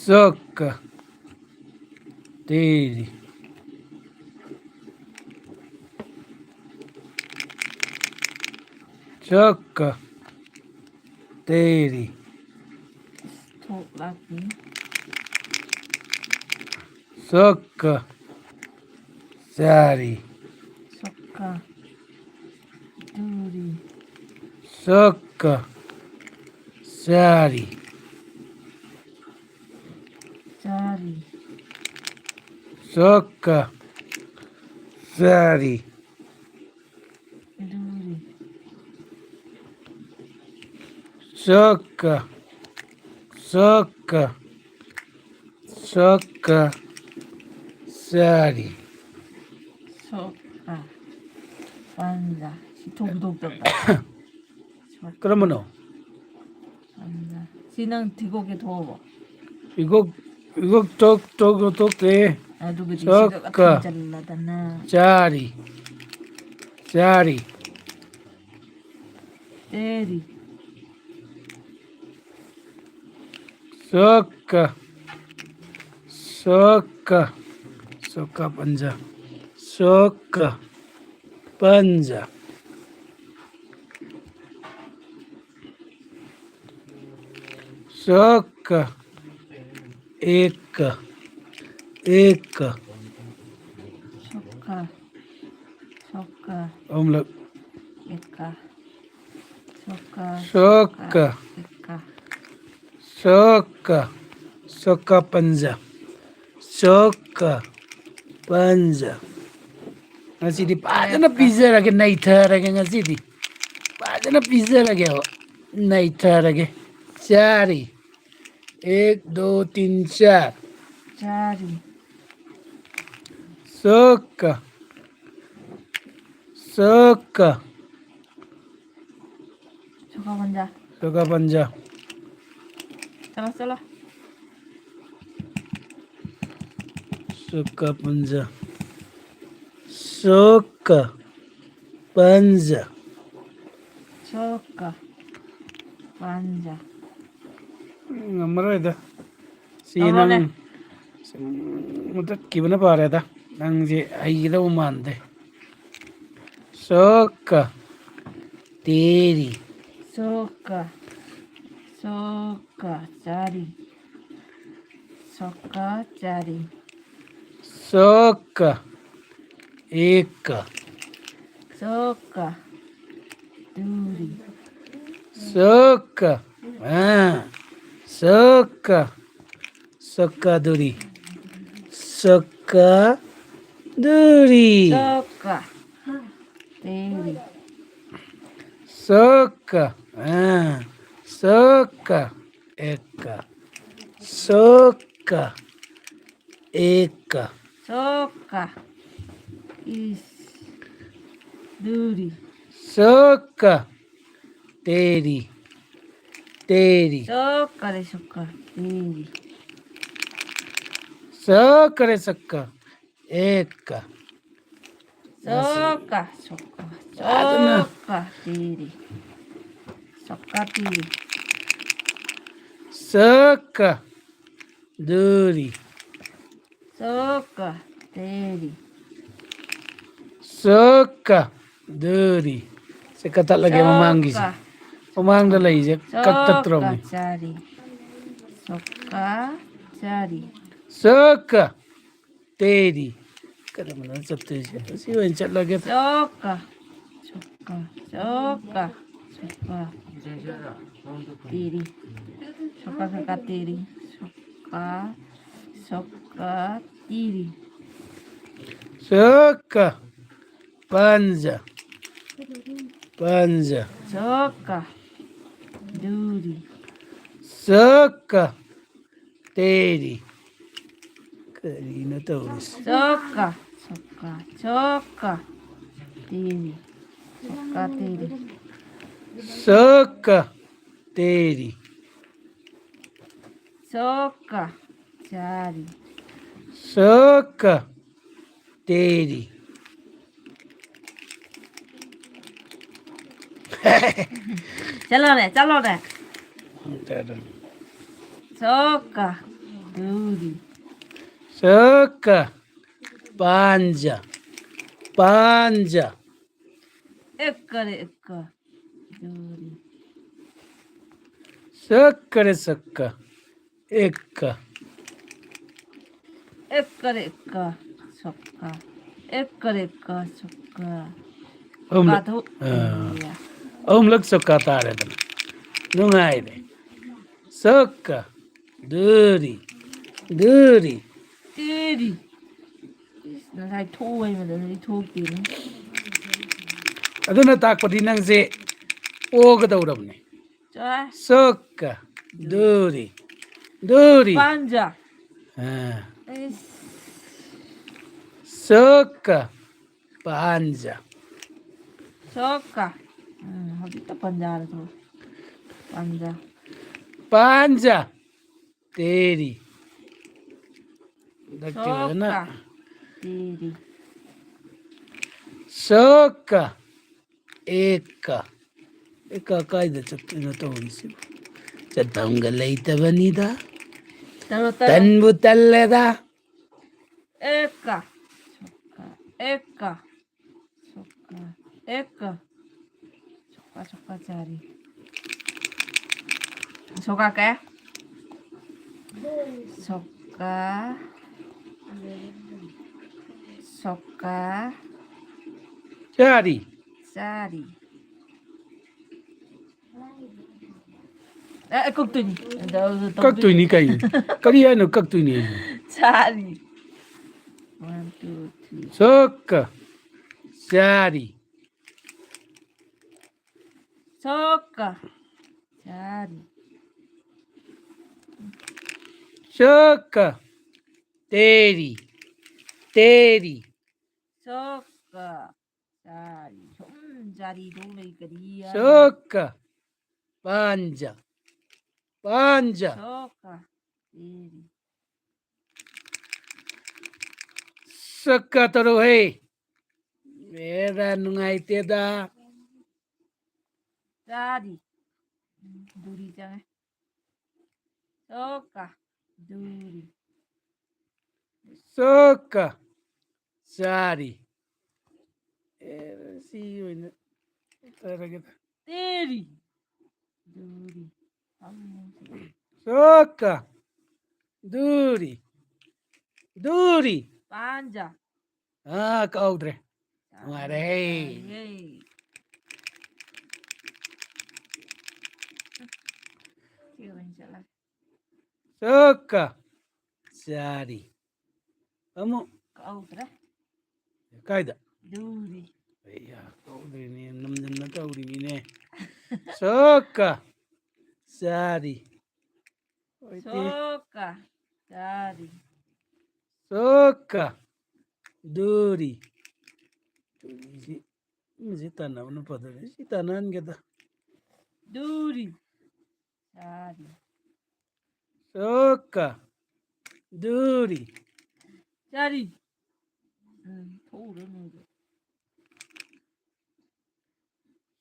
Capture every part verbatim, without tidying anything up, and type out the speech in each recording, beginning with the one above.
ꯆꯣꯛꯀ꯫ ꯇꯦꯔꯤ꯫ ꯆꯣꯛꯀ꯫ ꯇꯦꯔꯤ꯫ ꯊꯣꯛ ꯂꯥꯛꯄꯤ꯫ ꯆꯣꯛꯀ꯫ ꯆꯥꯔꯤ꯫ ꯆꯣꯛꯀ꯫ ꯇꯨꯔꯤ꯫ ꯆꯣꯛꯀ꯫ ꯆꯥꯔꯤ꯫ ꯆꯥꯔꯤ꯫ ꯆꯣꯛꯀ꯫ ꯆꯥꯔꯤ꯫ ꯇꯨꯔꯤ꯫ ꯆꯣꯛꯀ꯫ ꯆꯣꯛꯀ꯫ ꯆꯣꯛꯀ꯫ ꯆꯥꯔꯤ꯫ ꯆꯣꯛꯀ꯫ ꯄꯟꯖ꯫ ꯁꯤ ꯊꯣꯛ ꯊꯣꯛꯇꯕꯗ꯫ ꯀꯔꯝꯕꯅꯣ? ꯄꯟꯖ꯫ ꯁꯤ ꯅꯪ ꯊꯤꯒꯣꯛꯀꯦ ꯊꯣꯛꯑꯕꯣ? ꯏꯒꯣꯛ, ꯏꯒꯣꯛ ꯊꯣꯛ, ꯊꯣꯛ, ꯊꯣꯛꯇꯦ꯫ ꯑꯗꯨꯒꯗꯤ ꯁꯤꯒ ꯆꯣꯛꯀ꯫ ꯊꯝꯖꯜꯂꯗꯅ꯫ ꯆꯥꯔꯤ꯫ ꯆꯥꯔꯤ꯫ ꯇꯦꯔꯤ꯫ ꯆꯣꯛꯀ꯫ ꯆꯣꯛꯀ꯫ ꯆꯣꯛꯀ ꯄꯟꯖ꯫ ꯆꯣꯛꯀ꯫ ꯄꯟꯖ꯫ ꯆꯣꯛꯀ꯫ ꯑꯦꯛꯀ꯫ ꯑꯦꯛꯀ꯫ ꯆꯣꯛꯀ꯫ ꯆꯣꯛꯀ꯫ ꯑꯍꯨꯝꯂꯛ꯫ ꯑꯦꯛꯀ꯫ ꯆꯣꯛꯀ꯫ ꯆꯣꯛꯀ꯫ ꯑꯦꯛꯀ꯫ ꯆꯣꯛꯀ꯫ ꯆꯣꯛꯀ ꯄꯟꯖ꯫ ꯆꯣꯛꯀ ꯄꯟꯖ꯫ ꯉꯁꯤꯗꯤ ꯐꯖꯅ ꯄꯤꯖꯔꯒꯦ, ꯅꯩꯊꯔꯒꯦ ꯉꯁꯤꯗꯤ꯫ ꯐꯖꯅ ꯄꯤꯖꯔꯒꯦꯕ꯫ ꯅꯩꯊꯔꯒꯦ꯫ ꯆꯥꯔꯤ꯫ ꯑꯦꯛ, ꯗꯣ, ꯇꯤꯟ, ꯆꯥꯔ꯫ ꯆꯥꯔꯤ꯫ ꯆꯣꯛꯀ꯫ ꯆꯣꯛꯀ꯫ ꯆꯣꯛꯀ ꯄꯟꯖ꯫ ꯆꯣꯛꯀ ꯄꯟꯖ꯫ ꯆꯠꯂꯣ, ꯆꯠꯂꯣ꯫ ꯆꯣꯛꯀ ꯄꯟꯖ꯫ ꯆꯣꯛꯀ ꯄꯟꯖ꯫ ꯆꯣꯛꯀ ꯄꯟꯖ꯫ ꯉꯝꯃꯔꯣꯏꯗ꯫ ꯁꯤ ꯅꯪ ꯇꯧꯔꯣꯅꯦ꯫ ꯁꯨꯝ ꯃꯨꯊꯠꯈꯤꯕꯅ ꯐꯔꯦꯗ꯫ ꯅꯪꯁꯦ ꯍꯩꯒꯗꯧꯕ ꯃꯥꯟꯗꯦ꯫ ꯁꯣꯛꯀ ꯇꯦꯔꯤ꯫ ꯁꯣꯛꯀ ꯁꯣꯛꯀ ꯆꯥꯔꯤ꯫ ꯁꯣꯛꯀ ꯆꯥꯔꯤ꯫ ꯁꯣꯛꯀ ꯑꯦꯛꯀ꯫ ꯁꯣꯛꯀ ꯇꯨꯔꯤ꯫ ꯁꯣꯛꯀ ꯑ ꯁꯣꯛꯀ ꯁꯣꯛꯀ ꯗꯨꯔꯤ꯫ ꯁꯣꯛꯀ ꯗꯨꯔꯤ꯫ ꯁꯣꯛꯀ ꯇꯦꯔꯤ꯫ ꯁꯣꯛꯀ ꯑ ꯁꯣꯛꯀ ꯑꯦꯛꯀ꯫ ꯁꯣꯛꯀ ꯑꯦꯛꯀ꯫ ꯁꯣꯛꯀ ꯏꯁ ꯗꯨꯔꯤ꯫ ꯁꯣꯛꯀ ꯇꯦꯔꯤ꯫ ꯇꯦꯔꯤ꯫ ꯁꯣꯛꯀ ꯔꯦ ꯁꯣꯛꯀ ꯇꯦꯔꯤ꯫ ꯁꯣꯛꯀ ꯔꯦ ꯁꯣꯛꯀ ꯑꯦꯛꯀ꯫ ꯁꯣꯛꯀ ꯁꯣꯛꯀ ꯐꯖꯅ꯫ ꯁꯣꯛꯀ ꯇꯦꯔꯤ꯫ ꯁꯣꯛꯀ ꯇꯦꯔꯤ꯫ ꯁꯣꯛꯀ ꯗꯨꯔꯤ꯫ ꯁꯣꯛꯀ ꯇꯦꯔꯤ꯫ ꯁꯣꯛꯀ ꯗꯨꯔꯤ꯫ ꯁꯦ ꯀꯛꯊꯠꯂꯒꯦ ꯃꯃꯥꯡꯒꯤꯁꯦ꯫ ꯁꯣꯛꯀ꯫ ꯃꯃꯥꯡꯗ ꯂꯩꯁꯦ ꯁꯣꯛꯀ ꯀꯛꯊꯠꯇ꯭ꯔꯕꯅꯤ꯫ ꯆꯥꯔꯤ꯫ ꯁꯣꯛꯀ ꯆꯥꯔꯤ꯫ ꯁꯣꯛꯀ ꯇꯦꯔꯤ꯫ ꯀꯔꯝꯕꯅꯣ ꯆꯠꯇꯣꯏꯁꯦ? ꯑꯁꯤ ꯑꯣꯏꯅ ꯆꯠꯂꯒꯦ꯫ ꯁꯣꯛꯀ ꯁꯣꯛꯀ ꯁꯣꯛꯀ ꯁꯣꯛꯀ ꯇꯦꯔꯤ꯫ ꯁꯣꯛꯀ ꯁꯣꯛꯀ ꯇꯦꯔꯤ꯫ ꯁꯣꯛꯀ ꯁꯣꯛꯀ ꯇꯦꯔꯤ꯫ ꯁꯣꯛꯀ ꯄꯟꯖ꯫ ꯄꯟꯖ꯫ ꯁꯣꯛꯀ ꯗꯨꯔꯤ꯫ ꯁꯣꯛꯀ ꯇꯦꯔꯤ꯫ ꯀꯔꯤꯅꯣ ꯇꯧꯔꯤꯁꯦ? ꯁꯣꯛꯀ ꯁꯣꯛꯀ ꯁꯣꯛꯀ ꯇꯦꯔꯤ꯫ ꯁꯣꯛꯀ ꯇꯦꯔꯤ꯫ ꯁꯣꯛꯀ ꯇꯦꯔꯤ꯫ ꯁꯣꯛꯀ ꯆꯥꯔꯤ꯫ ꯁꯣꯛꯀ ꯇꯦꯔꯤ꯫ ꯆꯠꯂꯣꯅꯦ, ꯆꯠꯂꯣꯅꯦ꯫ ꯁꯣꯛꯀ ꯁꯨꯛꯀ꯫ ꯄꯥꯟꯖ꯫ ꯄꯥꯟꯖ꯫ ꯑꯦꯛꯀꯔꯦ ꯑꯦꯛꯀ꯫ ꯁꯨꯛꯀꯔꯦ ꯁꯨꯛꯀ꯫ ꯑꯦꯛꯀ꯫ ꯑꯦꯛꯀꯔꯦ ꯑꯦꯛꯀ꯫ ꯁꯨꯛꯀ꯫ ꯑꯦꯛꯀꯔꯦ ꯑꯦꯛꯀ ꯁꯨꯛꯀ꯫ ꯑꯍꯨꯝꯂꯛ꯫ ꯀꯥꯊꯣꯛ-꯫ ꯑꯥ꯫ ꯑꯍꯨꯝꯂꯛ ꯁꯨꯛꯀ ꯇꯥꯔꯦꯗꯅ꯫ ꯅꯨꯡꯉꯥꯏꯔꯦ꯫ ꯁꯨꯛꯀ꯫ ꯗꯨꯔꯤ꯫ ꯗꯨꯔꯤ꯫ ꯇꯤꯔꯤ꯫ ꯏꯁ, ꯉꯁꯥꯏ ꯊꯣꯛꯑꯣ ꯍꯥꯏꯕꯗꯨꯗꯤ ꯊꯣꯛꯇꯦꯅꯦ꯫ ꯑꯗꯨꯅ ꯇꯥꯛꯄꯗꯤ ꯅꯪꯁꯦ ꯑꯣꯒꯗꯧꯔꯕꯅꯦ꯫ ꯆꯣ꯫ ꯁꯨꯛꯀ꯫ ꯗꯨꯔꯤ꯫ ꯗꯨꯔꯤ꯫ ꯄꯥꯟꯖ꯫ ꯑꯥ꯫ ꯏꯁ꯫ ꯁꯨꯛꯀ꯫ ꯄꯥꯟꯖ꯫ ꯁꯣꯛꯀ꯫ ꯎꯝ, ꯍꯧꯖꯤꯛꯇ ꯄꯟꯖꯥꯗ ꯊꯣꯛꯂꯛꯑꯦ꯫ ꯄꯟꯖꯥ꯫ ꯄꯥꯟꯖ꯫ ꯇꯦꯔꯤ꯫ ꯍꯟꯗꯛꯇꯤ ꯐꯖꯅ꯫ ꯁꯣꯛꯀ꯫ ꯇꯦꯔꯤ꯫ ꯁꯣꯛꯀ꯫ ꯑꯦꯛꯀ꯫ ꯑꯦꯛꯀ ꯀꯥꯏꯗ ꯆꯠꯇꯣꯏꯅꯣ ꯇꯧꯔꯤꯁꯤꯕꯨ? ꯆꯠꯐꯝꯒ ꯂꯩꯇꯕꯅꯤꯗ꯫ ꯇꯔꯣ, ꯇꯔꯣ꯫ ꯇꯟꯕꯨ ꯇꯜꯂꯦꯗ꯫ ꯑꯦꯛꯀ꯫ ꯁꯣꯛꯀ꯫ ꯑꯦꯛꯀ꯫ ꯁꯣꯛꯀ꯫ ꯑꯦꯛꯀ꯫ ꯁꯣꯛꯀ, ꯁꯣꯛꯀ ꯆꯥꯔꯤ꯫ ꯁꯣꯛꯀ ꯀꯦ? ꯁꯣꯛꯀ꯫ ꯁꯣꯛꯀ꯫ ꯆꯥꯔꯤ꯫ ꯆꯥꯔꯤ꯫ ꯑꯦ, ꯑꯦ, ꯀꯛꯇꯣꯏꯅꯤ꯫ ꯑꯗ, ꯑꯗ ꯇꯧꯗꯣꯏꯅꯤ꯫ ꯀꯛꯇꯣꯏꯅꯤ ꯀꯩꯅꯣ? ꯀꯔꯤ ꯍꯥꯏꯅꯣ ꯀꯛꯇꯣꯏꯅꯤ ꯍꯥꯏꯁꯦ? ꯆꯥꯔꯤ꯫ One, two, three. ꯁꯣꯛꯀ꯫ ꯆꯥꯔꯤ꯫ ꯁꯣꯛꯀ꯫ ꯆꯥꯔꯤ꯫ ꯁꯣꯛꯀ꯫ ꯇꯦꯔꯤ꯫ ꯇꯦꯔꯤ꯫ ꯁꯣꯛꯀ꯫ ꯆꯥꯔꯤ꯫ ꯁꯨꯝ ꯆꯥꯔꯤ ꯇꯧ ꯂꯩ ꯀꯔꯤ ꯍꯥꯏꯅꯣ? ꯁꯣꯛꯀ꯫ ꯄꯥꯟꯖ꯫ ꯄꯥꯟꯖ꯫ ꯁꯣꯛꯀ꯫ ꯇꯦꯔꯤ꯫ ꯁꯛꯀ ꯇꯧꯔꯛꯎꯍꯦ꯫ ꯑꯦꯔꯥ, ꯅꯨꯡꯉꯥꯏꯇꯦꯗ꯫ ꯆꯥꯔꯤ꯫ ꯗꯨꯔꯤ ꯆꯪꯉꯦ꯫ ꯁꯣꯛꯀ꯫ ꯗꯨꯔꯤ꯫ ꯁꯣꯛꯀ꯫ ꯆꯥꯔꯤ꯫ ꯑꯦ, ꯁꯤ ꯑꯣꯏꯅ ꯇꯧꯔꯒꯦꯗ꯫ ꯇꯦꯔꯤ꯫ ꯗꯨꯔꯤ꯫ ꯁꯣꯛꯀ꯫ ꯗꯨꯔꯤ꯫ ꯗꯨꯔꯤ꯫ ꯄꯥꯟꯖ꯫ ꯑꯥ, ꯀꯥꯎꯗ꯭ꯔꯦ꯫ ꯅꯨꯡꯉꯥꯏꯔꯦ꯫ ꯌꯥꯏꯌꯦ꯫ ꯁꯤ ꯑꯣꯏꯅ ꯆꯠꯂꯒꯦ꯫ ꯁꯣꯛꯀ꯫ ꯆꯥꯔꯤ꯫ ꯑꯃꯨꯛ꯫ ꯀꯥꯎꯗ꯭ꯔꯦ꯫ ꯀꯥꯏꯗ? ꯗꯨꯔꯤ꯫ ꯑꯩꯌꯥ, ꯀꯥꯎꯗ꯭ꯔꯤꯅꯦ, ꯅꯝꯗꯅ ꯇꯧꯔꯤꯅꯤꯅꯦ꯫ ꯁꯣꯛꯀ꯫ ꯆꯥꯔꯤ꯫ ꯑꯣꯏꯗꯦ꯫ ꯁꯣꯛꯀ꯫ ꯆꯥꯔꯤ꯫ ꯁꯣꯛꯀ꯫ ꯗꯨꯔꯤ꯫ ꯗꯨꯔꯤꯁꯤ, ꯁꯤ ꯇꯥꯟꯅꯕꯅ ꯐꯗꯣꯏꯅꯤ꯫ ꯁꯤ ꯇꯥꯟꯅꯍꯟꯒꯦꯗ꯫ ꯗꯨꯔꯤ꯫ ꯆꯥꯔꯤ꯫ ꯁꯣꯛꯀ꯫ ꯗꯨꯔꯤ꯫ ꯆꯥꯔꯤ꯫ ꯎꯝ, ꯊꯣꯛꯎꯔꯣ ꯅꯣꯏꯗꯣ꯫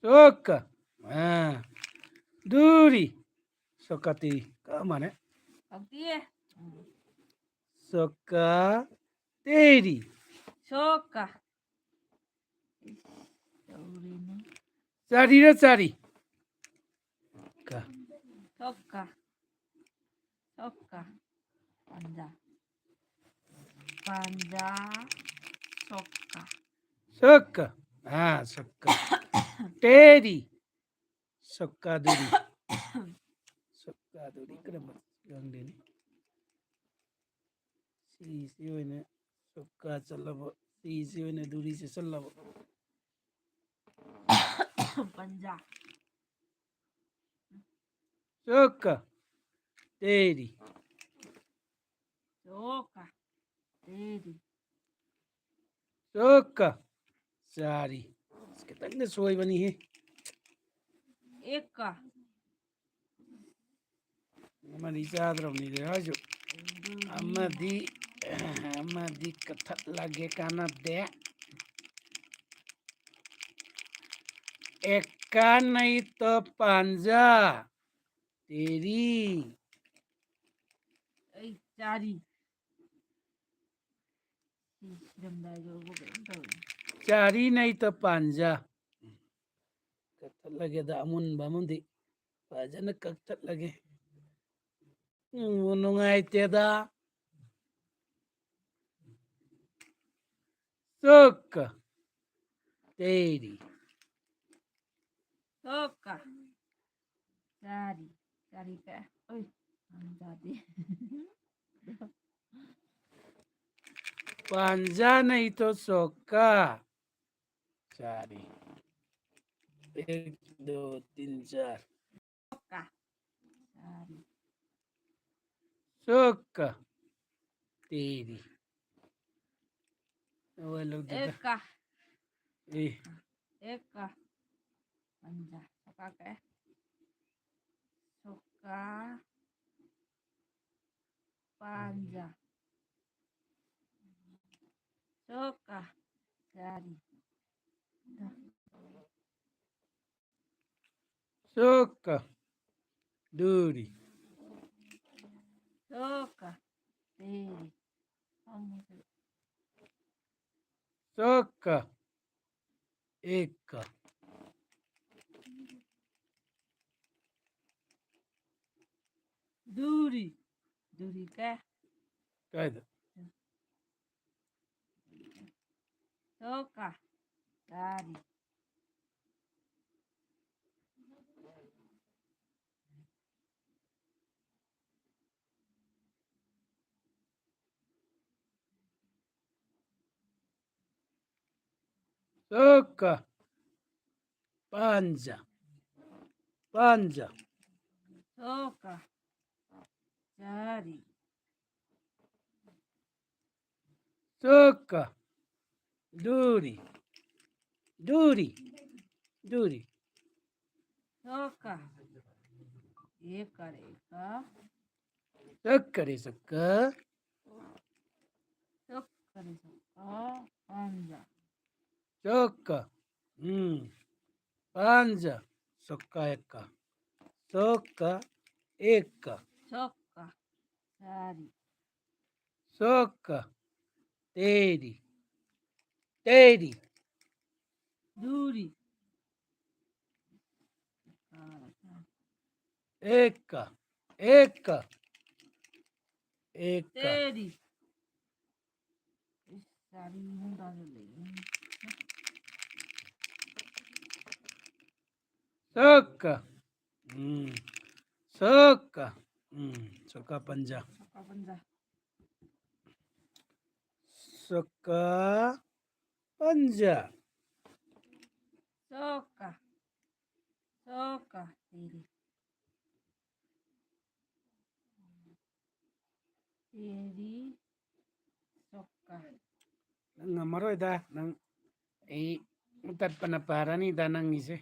ꯁꯣꯛꯀ꯫ ꯑꯥ꯫ ꯗꯨꯔꯤ꯫ ꯁꯣꯛꯀ ꯇꯦꯔꯤ꯫ ꯀꯃꯥꯏꯅ? ꯍꯧꯗꯤꯌꯦ꯫ ꯎꯝ꯫ ꯁꯣꯛꯀ ꯇꯦꯔꯤ꯫ ꯁꯣꯛꯀ꯫ ꯏꯁ, ꯇꯧꯔꯦꯅꯦ꯫ ꯆꯥꯔꯤꯔ ꯆꯥꯔꯤ? ꯀ꯫ ꯁꯣꯛꯀ꯫ ꯁꯣꯛꯀ꯫ ꯄꯥꯟꯖꯥ꯫ ꯄꯥꯟꯖꯥ꯫ ꯁꯣꯛꯀ꯫ ꯁꯣꯛꯀ꯫ ꯑꯥ, ꯁꯣꯛꯀ꯫ ꯇꯦꯔꯤ꯫ ꯁꯣꯛꯀꯥꯗꯨꯔꯤ꯫ ꯁꯣꯛꯀꯥꯗꯨꯔꯤ ꯀꯔꯝꯕ ꯈꯪꯗꯦꯅꯦ꯫ ꯁꯤꯁꯤ ꯑꯣꯏꯅ ꯁꯣꯛꯀꯥ ꯆꯠꯂꯕ, ꯁꯤꯁꯤ ꯑꯣꯏꯅ ꯗꯨꯔꯤ ꯆꯠꯁꯜꯂꯕ꯫ ꯄꯟꯖꯥ꯫ ꯁꯣꯛꯀ꯫ ꯇꯦꯔꯤ꯫ ꯁꯣꯛꯀ꯫ ꯇꯦꯔꯤ꯫ ꯁꯣꯛꯀ꯫ ꯆꯥꯔꯤ꯫ ꯑꯁ, ꯈꯤꯇꯪꯗ ꯁꯣꯏꯕꯅꯤꯍꯦ꯫ ꯑꯦꯛꯀ꯫ ꯑꯃꯅꯤ ꯆꯥꯗ꯭ꯔꯕꯅꯤꯗ ꯍꯥꯏꯁꯨ꯫ ꯑꯗꯨꯅꯤ꯫ ꯑꯃꯗꯤ, ꯑꯃꯗꯤ ꯀꯛꯊꯠꯂꯒꯦ, ꯀꯥꯟꯅꯗꯦ꯫ ꯑꯦꯛꯀꯥ ꯅꯩ ꯇꯣ ꯄꯥꯟꯖꯥ꯫ ꯇꯦꯔꯤ꯫ ꯆꯥꯔꯤ꯫ ꯁꯤ ꯁꯤꯔꯝꯗꯥꯏꯗꯕꯨ ꯀꯩꯅꯣꯝ ꯇꯧꯔꯦ꯫ ꯆꯥꯔꯤ ꯅꯩꯇ ꯄꯥꯟꯖ꯫ ꯀꯛꯊꯠꯂꯒꯦꯗ, ꯑꯃꯨꯟꯕ ꯑꯃꯗꯤ ꯐꯖꯅ ꯀꯛꯊꯠꯂꯒꯦ꯫ ꯅꯨꯡꯕꯨ ꯅꯨꯡꯉꯥꯏꯇꯦꯗ꯫ ꯁꯣꯛꯀ ꯇꯦꯔꯤ꯫ ꯁꯣꯛꯀ ꯆꯥꯔꯤ꯫ ꯆꯥꯔꯤ ꯀ-, ꯑꯣꯏ, ꯆꯥꯗꯦ꯫ ꯄꯥꯟꯖꯥ ꯅꯩꯇꯣ ꯁꯣꯛꯀ ꯆꯥꯔꯤ꯫ एक, दो, तीन, चार. ꯁꯣꯛꯀ ꯆꯥꯔꯤ꯫ ꯁꯣꯛꯀ ꯇꯦꯔꯤ꯫ ꯑꯋꯥ ꯂꯧꯗꯦꯗ꯫ ꯑꯦꯛꯀ꯫ ꯑꯦ꯫ ꯑꯦꯛꯀ꯫ ꯄꯟꯖꯥ꯫ ꯁꯣꯛꯀ ꯀꯛꯑꯦ꯫ ꯁꯣꯛꯀ꯫ ꯄꯥꯟꯖ꯫ ꯁꯣꯛꯀ꯫ ꯆꯥꯔꯤ꯫ ꯁꯣꯛꯀ꯫ ꯗꯨꯔꯤ꯫ ꯁꯣꯛꯀ꯫ ꯇꯦꯔꯤ꯫ ꯁꯣꯛꯀ꯫ ꯑꯦꯛꯀ꯫ ꯗꯨꯔꯤ꯫ ꯗꯨꯔꯤ ꯀ꯫ ꯀꯥꯏꯗ? ꯁꯣꯛꯀ꯫ ꯆꯥꯔꯤ꯫ ꯁꯣꯛꯀ꯫ ꯄꯥꯟꯖ꯫ ꯄꯥꯟꯖ꯫ ꯁꯣꯛꯀ꯫ ꯆꯥꯔꯤ꯫ ꯁꯣꯛꯀ꯫ ꯗꯨꯔꯤ꯫ ꯗꯨꯔꯤ꯫ ꯗꯨꯔꯤ꯫ ꯁꯣꯛꯀ꯫ ꯑꯦꯛꯀ ꯔꯦꯛꯀ꯫ ꯁꯣꯛꯀ ꯔꯦ ꯁꯣꯛꯀ꯫ ꯁꯣꯛꯀ ꯔꯦ ꯁꯣꯛꯀ꯫ ꯄꯥꯟꯖ꯫ ꯁꯣꯛꯀ꯫ ꯎꯝ꯫ ꯄꯥꯟꯖ꯫ ꯁꯣꯛꯀ ꯑꯦꯛꯀ꯫ ꯁꯣꯛꯀ ꯑꯦꯛꯀ꯫ ꯁꯣꯛꯀ꯫ Tari. Soka. Teri. Teri. Duri. Eka. Eka. Eka. Teri. Ish, tari hunda le. Soka. Hmm. Soka. Hmm. Soka panja. Soka panja. Soka panja. Soka. Soka. Teri. Teri. Soka. ꯅꯪ ꯉꯝꯃꯔꯣꯏꯗ, ꯅꯪ ꯑꯩ ꯇꯠꯄꯅ ꯐꯔꯅꯤꯗ ꯅꯪꯒꯤꯁꯦ꯫